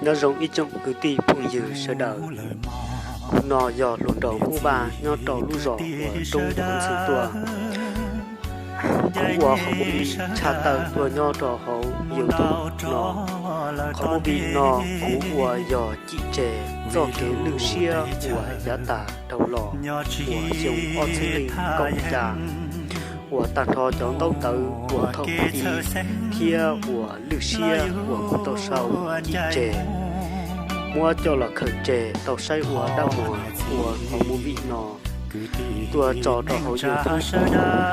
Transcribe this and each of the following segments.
Nyob zoo ib tsoom kwv tij phooj ywg sawv daws. Hnub no yog hluas nraug Hmoob Vaj nyob rau lub zos uas roob ntxhw tuaj. Kuv ua qhov movie tshaj tawm tuaj nyob rau hauv YouTube no. Qhov movie no kuv ua yog cim tseg txoj kev lwj siab uas yav tas dhau los uas xyoo ob txhiab leej kaum xya uas tag nrho cov ntaub ntawv uas thaum ub thiab uas lwj siab uas kuv tau sau cim tseg, muab coj los khaws tseg tau saib ua dab muag ua qhov movie no tuaj tso rau hauv YouTube.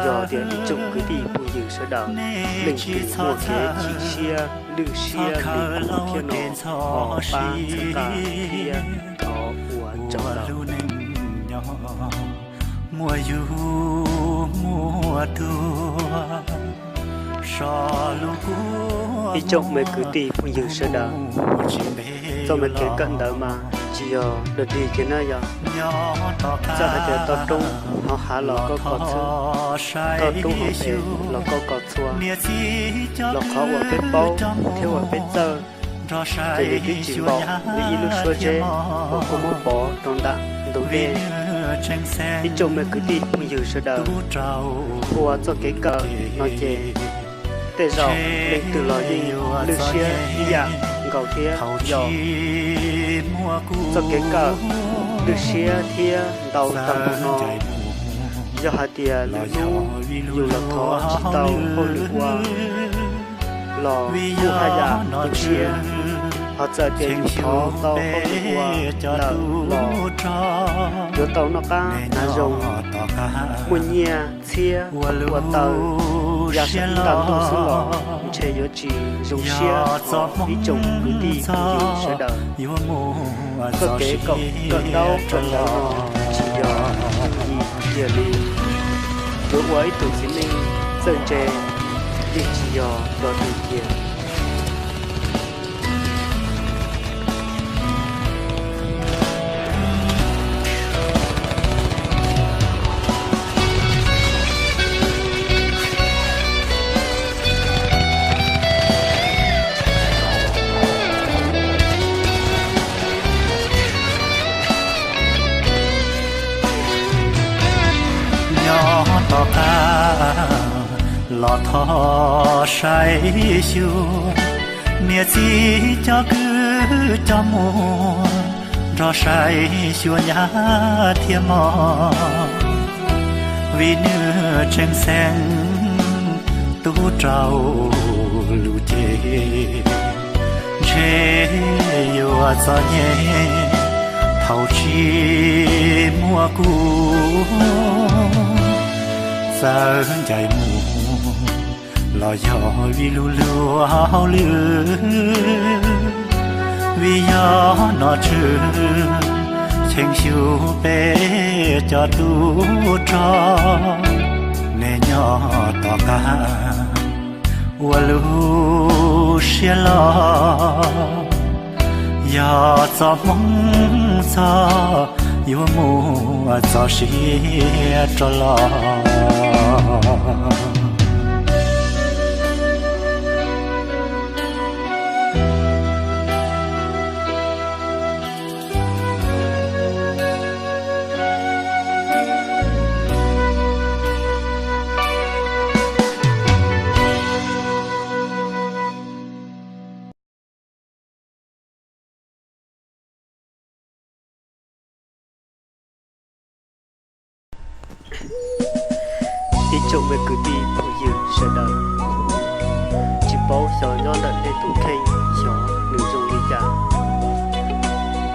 Yog tias ib tsoom kwv tij phooj ywg sawv daws leej twg muaj kev chim siab lwj siab li kuv thiab no, thov pab txhawb nqa thiab thov ua tsaug ntau. Ib tsoom me kwv tij phooj ywg sawv daws, txoj me kev kawm ntawv mas tsis yog dog dig kiag na yog. Txawm hais tias toj roob hauv hav los koj kos txhua, toj roob hauv pes los koj kos txhua, los qhov uas peb paub thiab uas peb txawj ces nws twb tsis npaum li ib lub suab zeb uas koj muab pov rau nram ntug dej. Ib tsoom me kwv tij phooj ywg sawv daws, ua txoj kev kawm no ces tej zaum leej twg los yeej lwj siab ib yam nkaus thiab yog. Txoj kev kawm lwj siab thiab ntau tag npaum no, yog hais tias lwm hnub yus los thov tsis tau hauj lwm ua los kuj haj yam tu siab, ho txawm tias yus thov tau hauj lwm ua lawm los yuav tau noj qab hnav zoo, muaj nyiaj txiag ua taw ya sab ntaj ntuj xwb los ntshe yuav tsis zoo siab os ib tsoom kwv tij phooj ywg sawv daws. Txoj kev kawm ntaub kawm ntawv no tsis yog yooj yim kiag li. Yuav ua ib tug txiv neej txawj ntse yeej tsis yog hluas twg kiag. Nyob tom qab los thov saib xyuas niam txiv cov kwv cov muam, nrog saib xyuas nyab thiab mog, vim nws tseem xeeb tub rau lus ces ntshe yuav txom nyem thaum tsis muaj kuv. Txawm ncaim mus los yog vim lub luag hauj lwm, vim yog nom tswv cheem xyuas peb cov tub rog, nws nyob tom qab ua lub siab loj, yog txoj hmoov txog yuav mus txoj sia rov los. Ib tsoom me kwv tij phooj ywg sawv daws, tsis paub xyov nyob ntawm nej tus kheej xyov nws zoo li cas,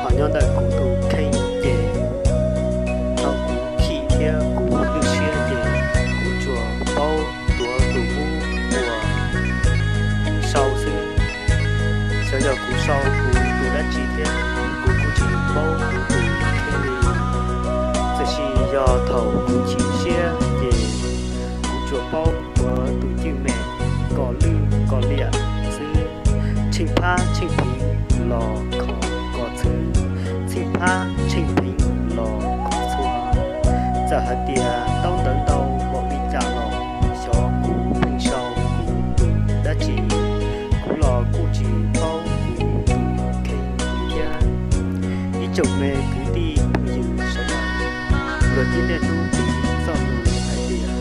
ho nyob ntawm kuv tus kheej ces thaum kuv chim thiab kuv lwj siab ces kuv tsuas paub tuav tus mub uas sau xwb. Xyov yog kuv sau kuv tus dab tsi thiab, kuv kuj tsis paub kuv tus kheej li. Tiam sis yog thaum kuv chim siab ces kuv tsuas paub tuav tus cwj mem kom lwj kom liam xwb. Tsheej phab tsheej pheev los khov kos txhwb, tsheej phab tsheej pheev los khov txhua. Txawm hais tias ntaub ntawv ntau npaum li cas los xyov kuv pheej sau kuv tus dab tsi, kuv los kuj tsis paub kuv tus kheej. Tsoom me kwv tij phooj ywg sawv daws, luag tib neeg hnub piv txoj lus hais tias,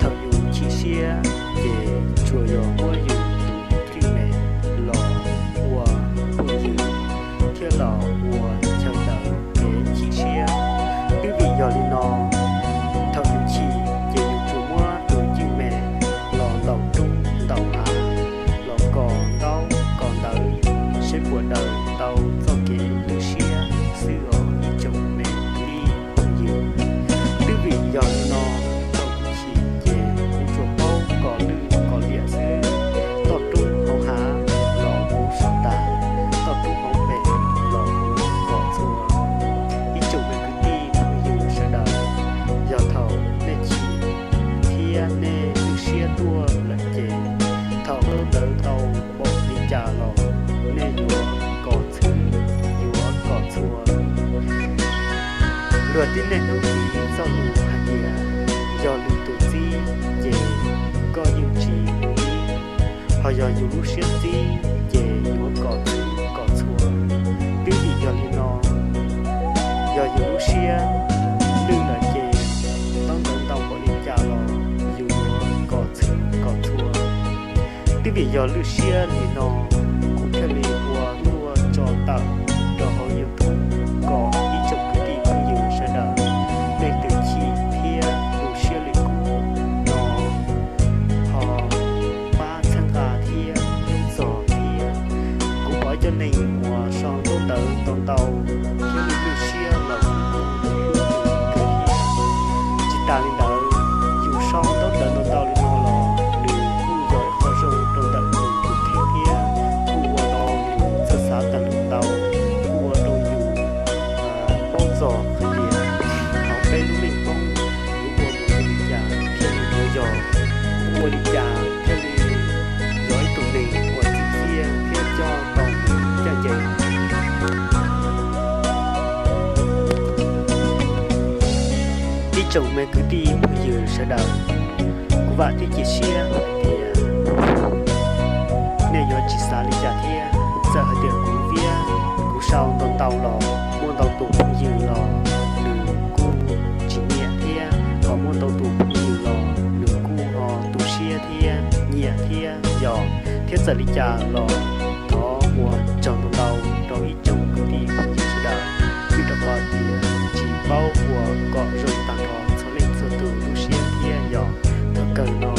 thaum yus chim siab ces tsuas yog muab yus tus cwj me los ua phooj ywg thiab los ua chaw daws kev chim siab. Twb vim yog li no, thaum yus chim ces yus tsuas muab tus cwj me los ntaus roob ntaus hav, los kos ntaub kos ntawv seb puas daws tau txoj kev lwj siab xwb os ib tsoom me kwv tij phooj ywg. Twb vim yog li no, thaum kuv chim ces kuv tsuas paub kos lwj kos liam xwb, toj roob hauv hav los kuv sub tas, toj roob hauv pes los kuv kos txhua. Ib tsoom me kwv tij phooj ywg sawv daws, yog thaum nej chim thiab nej lwj siab tuaj lawm ces, thaum ntawd tau npaum li cas los nej yuav kos txhwb, yuav kos txhua. Luag tib neeg hnub piv txoj lus hais tias, yog lwm tus txib ces koj yeej tsis txib, ho yog yus lub siab txib ces yuav kos txhwb kos txhua. Twb vim yog li no, yog yus lub siab lwj lawm ces, ntaub ntawv ntau npaum li cas los yus yuav kos txhwb kos txhua. Twb vim yog lwj siab li no, kuv thiaj li ua tuaj tso tawm rau hauv YouTube kom ib tsoom kwv tij phooj ywg sawv daws, nej tus chim thiab tu siab li kuv no ho pab txhawb nqa thiab hlub txog thiab. Kuv pom cov neeg uas sau ntaub ntawv ntau ntau thiab lwj lwj siab los kuv kuj hlub hlub kawg thiab. Tsis tas li ntawd, yus sau ntaub ntawv ntau ntau li no los nws kuj yog ib qho zoo rau ntawm yus tus kheej thiab kuj ua rau yus txawj xav tag nrho ntau, kuj ua rau yus paub txog hais tias hauv peb lub neej Hmoob yuav ua mus li cas thiaj li yuav yog, ua li cas thiaj li yog ib tug neeg uas txim txiaj thiab coj tau ncaj ncees. Ib tsoom me kwv tij phooj ywg sawv daws, kuv vam thiab cia siab hais tias nej yuav tsis xav li cas thiab. Txawm hais tias kuv viab, kuv sau ntau ntau los muaj ntau tus phooj ywg los nws kuj tsis nyiam thiab, ho muaj ntau tus phooj ywg los nws kuj ho tu siab thiab nyiam thiab yog. Thiab txawm li cas los thov ua tsaug ntau ntau rau ib tsoom kwv tij phooj ywg sawv daws, vim rau qhov tias tsis paub ua kom zoo tag nrho txhua leej txhua tus lub siab thiab yog. Thaum kawg no